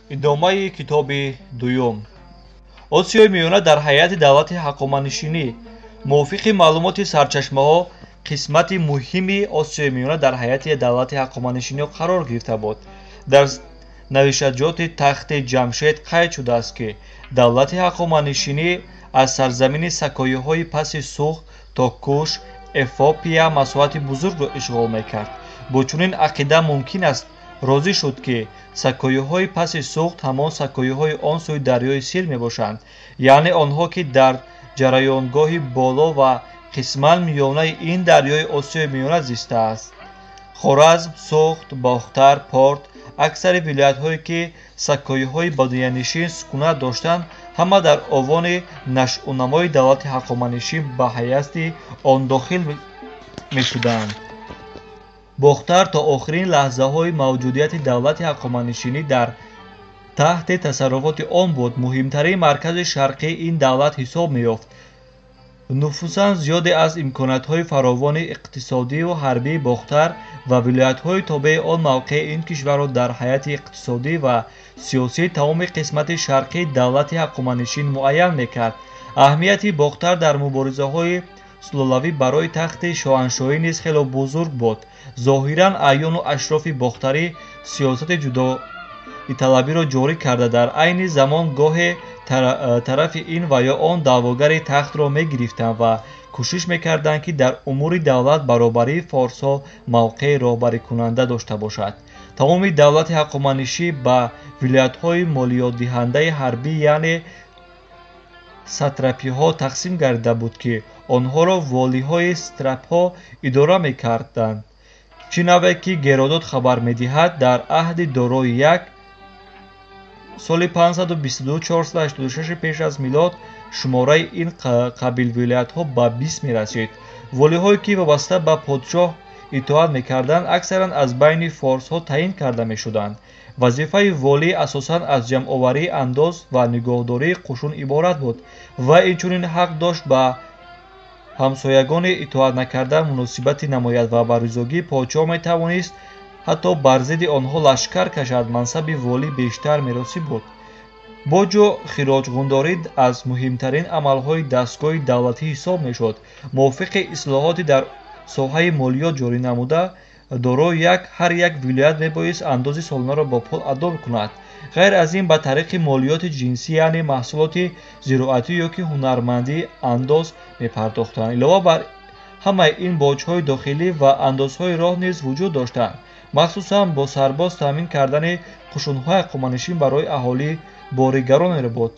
Идомаи китоби дуюм. Осиёи Миёна дар ҳайати давлати ҳақоманишинӣ. Мувофиқи маълумоти сарчашмаҳо, қисмати муҳими Осиёи Миёна дар ҳайати давлати ҳақоманишинӣ қарор гирифта буд. Дар навиштаҷоти тахти Ҷамшед қайд шудааст, ки давлати ҳақоманишинӣ аз сарзамини сакоиҳои паси Суғд то Куш, Эфиопия масоҳати бузургро ишғол мекард. Бо чунин ақида мумкин аст розӣ шуд, ки сакоиҳои паси Суғд ҳамон сакоиҳои он сӯи дарёи Сир мебошанд, яъне онҳо, ки дар ҷараёнгоҳи боло ва қисман миёнаи ин дарёи Осиёи Миёна зистааст. Хоразм, Суғд, Бохтар, Порт, аксари вилоятҳое, ки сакоиҳои бадуянишин сукунат доштанд, ҳама дар овони нашъунамои давлати ҳақоманишин ба ҳайати он дохил мешуданд. Бохтар то охирин лаҳзаҳои мавҷудияти давлати ҳақоманишинӣ дар таҳти тасарруфоти он буд. Муҳимтарин маркази шарқии ин давлат ҳисоб меёфт. Нуфусан зиёде аз имкониятҳои фаровони иқтисодиву ҳарбии Бохтар ва вилоятҳои тобеи он мавқеи ин кишварро дар ҳайати иқтисодӣ ва сиёсии тамоми қисмати шарқии давлати ҳақоманишин муайян мекард. Аҳамияти Бохтар дар муборизаҳои сулолавӣ барои тахти шоҳаншоҳӣ низ хело бузург буд. Зоҳиран, аъёну ашрофи бохтарӣ сиёсати ҷудоиталабиро ҷорӣ карда, дар айни замон гоҳе тарафи ин ва ё он даъвогари тахтро мегирифтанд ва кӯшиш мекарданд, ки дар умури давлат баробарии форсҳо мавқеи роҳбарикунанда дошта бошад. Тамоми давлати ҳақоманишӣ ба вилоятҳои молиётдиҳандаи ҳарбӣ, яъне сатрапиҳо тақсим гардида буд, ки онҳоро волиҳои сатрапҳо идора мекарданд. Чӣ навъе ки Геродот хабар медиҳад, дар аҳди Дорои як соли 522-486 пеш аз милод шумораи ин қабил вилоятҳо ба 20 мерасид. Волиҳое, ки вобаста ба подшоҳ итоат мекарданд, аксаран аз байни форсҳо таъин карда мешуданд. Вазифаи волӣ асосан аз ҷамъоварии андоз ва нигоҳдории қушун иборат буд ва инчунин ҳақ дошт ба ҳамсоягони итоат накарда муносибатӣ намояд ва ба ризогии подшоҳ метавонист ҳатто бар зидди онҳо лашкар кашад. Мансаби волӣ бештар меросӣ буд. Боҷу хироҷғундорӣ аз муҳимтарин амалҳои дастгоҳи давлатӣ ҳисоб мешуд. Мувофиқи ислоҳоти дар соҳаи молиёт ҷорӣ намуда, дорои як ҳар як вилоят мебоист андози солонаро бо пул адо кунад. Ғайр аз ин, ба тариқи молиёти ҷинсӣ, яъне маҳсулоти зироатӣ ё ки ҳунармандӣ андоз мепардохтанд. Илова бар ҳамаи ин, боҷҳои дохилӣ ва андозҳои роҳ низ вуҷуд доштанд. Махсусан бо сарбоз таъмин кардани қушунҳои ҳақоманишин барои аҳолӣ боригаронеро буд.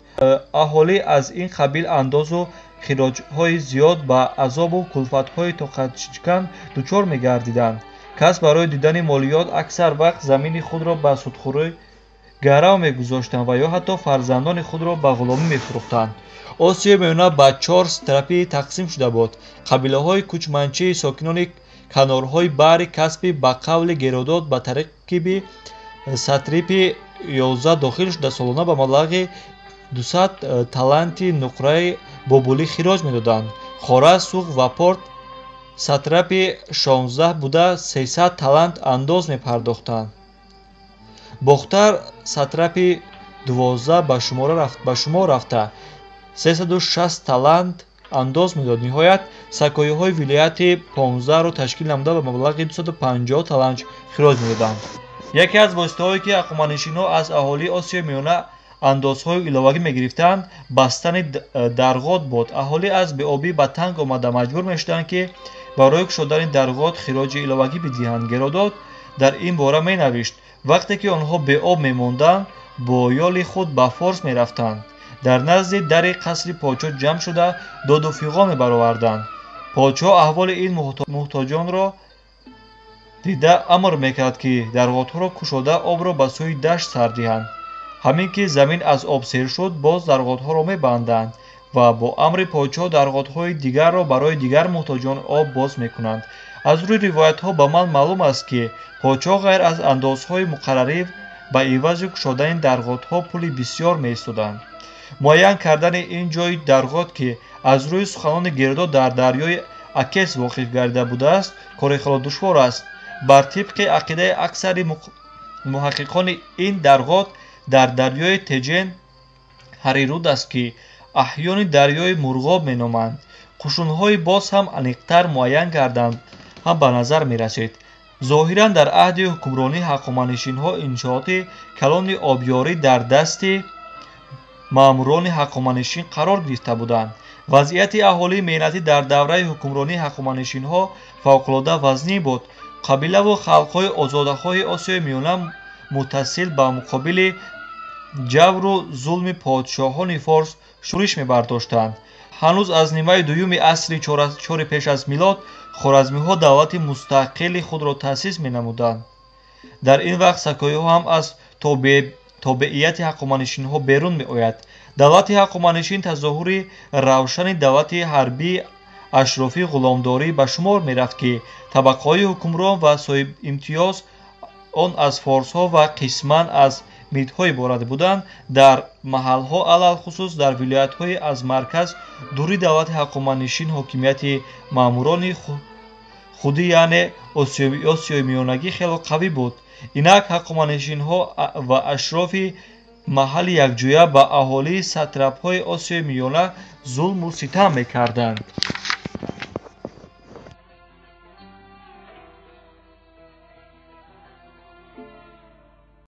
Аҳолӣ аз ин қабил андозу хироҷҳои зиёд ба азобу кулфатҳои тоқатшикан дучор мегардиданд. Кас барои дидани молиёт аксар вақт замини худро ба судхӯрӣ гарав мегузоштанд ва ё ҳатто фарзандони худро ба ғуломӣ мефурӯхтанд. Осиёи Миёна ба чор сатрапӣ тақсим шуда буд. Қабилаҳои кӯчманчии сокинони канорҳои баҳри Каспий ба қавли Геродот ба таркиби сатрипи 11 дохил шуда, солона ба маблағи 200 таланти нуқраи бобулӣ хироҷ медоданд. Хоразм, Суғд ва Порт сатрапи 16 буда, 300 талант андоз мепардохтанд. Бохтар сатрапи 12 ба шумор рафта, 360 талант андоз медод. Ниҳоят, сакоиҳои вилояти 15-ро ташкил намуда, ба маблағи 250 талант хироҷ медоданд. Яке аз воситаҳое, ки ҳақоманишинҳо аз аҳолии Осиёи Миёна андозҳои иловагӣ мегирифтанд, бастани дарғот буд. Аҳолӣ аз беобӣ ба танг омада маҷбур мешуданд, ки барои кушодани дарғот хироҷи иловагӣ бидиҳанд. Геродот дар ин бора менавишт: вақте ки онҳо беоб мемонданд, бо ёли худ ба форс мерафтанд, дар назди дари қасри подшоҳ ҷамъ шуда, доду фиғон мебароварданд. Подшоҳ аҳволи ин муҳтоҷонро дида амр мекард, ки дарғотҳоро кушода, обро ба сӯи дашт сар диҳанд. Ҳамин ки замин аз об сер шуд, боз дарғотҳоро мебанданд ва бо амри подшоҳ дарғотҳои дигарро барои дигар муҳтоҷон об боз мекунанд. Аз рӯи ривоятҳо ба ман маълум аст, ки подшоҳ ғайр аз андозҳои муқаррарӣ ба ивази кушодани дарғотҳо пули бисёр меистоданд. Муайян кардани ин ҷои дарғот, ки аз рӯи суханони Геродот дар дарёи Акес воқиф гардида будааст, кори хело душвор аст. Бар тибқи ақидаи аксари Муҳаққиқони ин дарғот дар дарёи Теҷен Ҳарируд аст, ки аҳёни дарёи Мурғоб меноманд. Қушунҳои боз ҳам аниқтар муайян гарданд ҳам ба назар мерасид. Зоҳиран, дар аҳди ҳукмронии ҳақоманишинҳо иншооти калони обёрӣ дар дасти маъмурони ҳақоманишин қарор гирифта буданд. Вазъияти аҳолии меҳнатӣ дар давраи ҳукмронии ҳақоманишинҳо фавқулода вазнин буд. Қабилаву халқҳои озодахоҳи Осиёи Миёна муттасил ба муқобили ҷавру зулми подшоҳони форс шӯриш мебардоштанд. Ҳанӯз аз нимаи дуюми асри чори пеш аз милод хоразмиҳо давлати мустақили худро таъсис менамуданд. Дар ин вақт сакоиҳо ҳам аз тобеияти ҳақоманишинҳо берун меояд. Давлати ҳақоманишин тазоҳури равшани давлати ҳарбии ашрофии ғуломдорӣ ба шумор мерафт, ки табақаҳои ҳукмрон ва соҳибимтиёз он аз форсҳо ва қисман аз мидҳо иборат буданд. Дар маҳалҳо, алалхусус дар вилоятҳои аз марказ дури давлати ҳақоманишин, ҳокимияти маъмурони худӣ, яъне осиёи миёнагӣ, хело қавӣ буд. Инак ҳақоманишинҳо ва ашрофи маҳалли якҷоя ба аҳолии сатрапҳои Осиёи Миёна зулму ситам мекарданд.